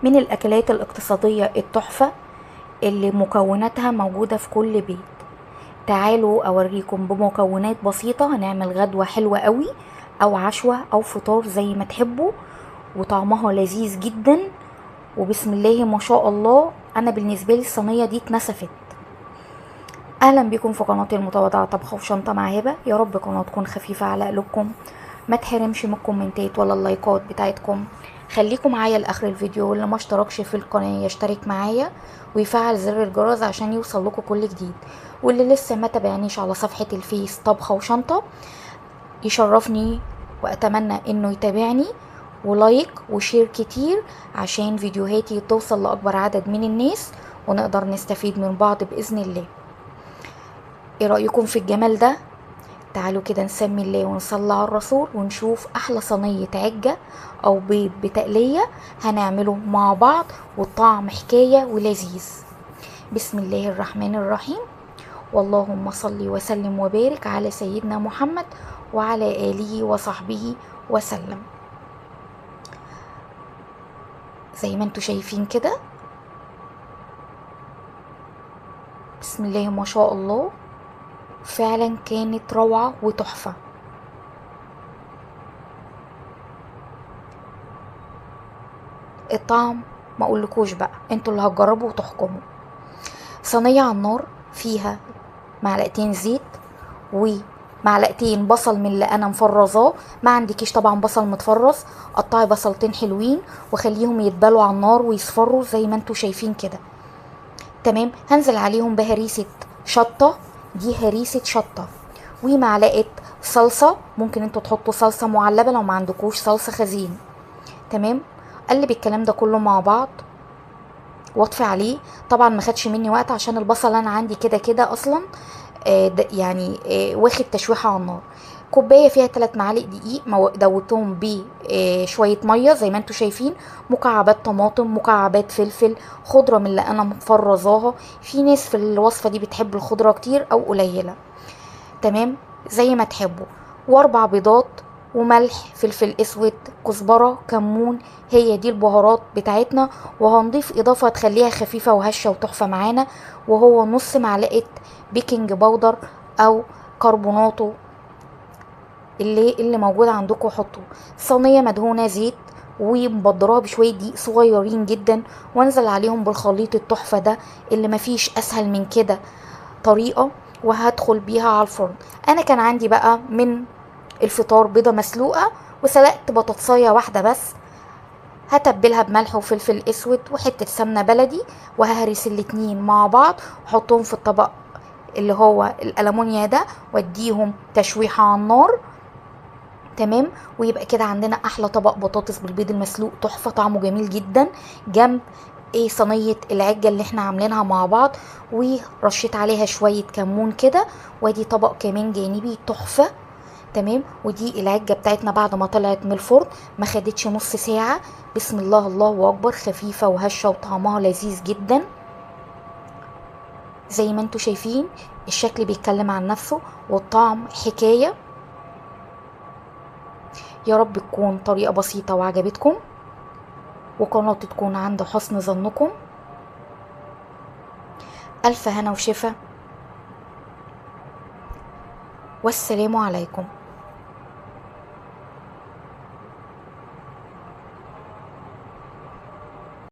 من الاكلات الاقتصادية التحفة اللي مكوناتها موجودة في كل بيت. تعالوا اوريكم بمكونات بسيطة هنعمل غدوة حلوة قوي او عشوة او فطار زي ما تحبوا، وطعمها لذيذ جدا وبسم الله ما شاء الله. انا بالنسبة لي الصينية دي اتنسفت. اهلا بكم في قناتي المتواضعة طبخة وشنطة مع هبة. يا رب قناة تكون خفيفة على قلوبكم، ما تحرمش من الكومنتات ولا اللايكات بتاعتكم. خليكم معايا لاخر الفيديو، واللي ما اشتركش في القناة يشترك معايا ويفعل زر الجرس عشان يوصل لكم كل جديد. واللي لسه ما تابعنيش على صفحة الفيس طبخة وشنطة يشرفني واتمنى انه يتابعني، و like و share كتير عشان فيديوهاتي توصل لاكبر عدد من الناس ونقدر نستفيد من بعض باذن الله. ايه رايكم في الجمال ده؟ تعالوا كده نسمي الله ونصلي على الرسول ونشوف احلى صينية عجة او بيض بتقليه هنعمله مع بعض، والطعم حكاية ولذيذ. بسم الله الرحمن الرحيم، واللهم صل وسلم وبارك على سيدنا محمد وعلى اله وصحبه وسلم. زي ما انتوا شايفين كده، بسم الله ما شاء الله، فعلا كانت روعة وتحفة. الطعم ما اقولكوش بقى، انتوا اللي هتجربوا وتحكموا. صينية على النار فيها معلقتين زيت ومعلقتين بصل من اللي انا مفرزاه. ما عندكيش طبعا بصل متفرز، قطعي بصلتين حلوين وخليهم يتبلوا على النار ويصفروا زي ما انتوا شايفين كده. تمام. هنزل عليهم بهريسة شطة، دي هريسة شطة، ومعلقة صلصة. ممكن انتوا تحطوا صلصة معلبة لو ما عندكوش صلصة خزين. تمام. قلب الكلام ده كله مع بعض واطفي عليه. طبعا ما خدش مني وقت عشان البصل انا عندي كده كده اصلا يعني واخد تشويحة على النار. كوباية فيها 3 معالق دقيق دوبتهم بشوية مية زي ما انتوا شايفين، مكعبات طماطم، مكعبات فلفل، خضرة من اللي انا مفرزاها. في ناس في الوصفة دي بتحب الخضرة كتير او قليله، تمام زي ما تحبوا. و4 بيضات وملح، فلفل اسود، كزبره، كمون، هي دي البهارات بتاعتنا. وهنضيف اضافه تخليها خفيفة وهشه وتحفه معانا، وهو نص معلقه baking powder او كربوناتو اللي موجود عندكم حطوه. صينية مدهونه زيت ومبدراها بشوية دقيق صغيرين جدا، وانزل عليهم بالخليط التحفة ده اللي مفيش اسهل من كده طريقه، وهدخل بيها على الفرن. انا كان عندي بقى من الفطار بيضة مسلوقة وسلقت بطاطسايه واحدة بس، هتبلها بملح وفلفل اسود وحتة سمنه بلدي، وههرس الاتنين مع بعض واحطهم في الطبق اللي هو الالومنيا ده واديهم تشويحه على النار. تمام. ويبقى كده عندنا احلى طبق بطاطس بالبيض المسلوق تحفة، طعمه جميل جدا، جنب ايه صينية العجه اللي احنا عاملينها مع بعض، ورشيت عليها شوية كمون كده، وادي طبق كمان جانبي تحفة. تمام. ودي العجه بتاعتنا بعد ما طلعت من الفرن، ما خدتش نص ساعة. بسم الله الله اكبر، خفيفة وهشه وطعمها لذيذ جدا. زي ما انتوا شايفين الشكل بيتكلم عن نفسه والطعم حكاية. يا رب تكون طريقة بسيطة وعجبتكم، وقناتي تكون عند حسن ظنكم. ألف هنا وشفا، والسلام عليكم.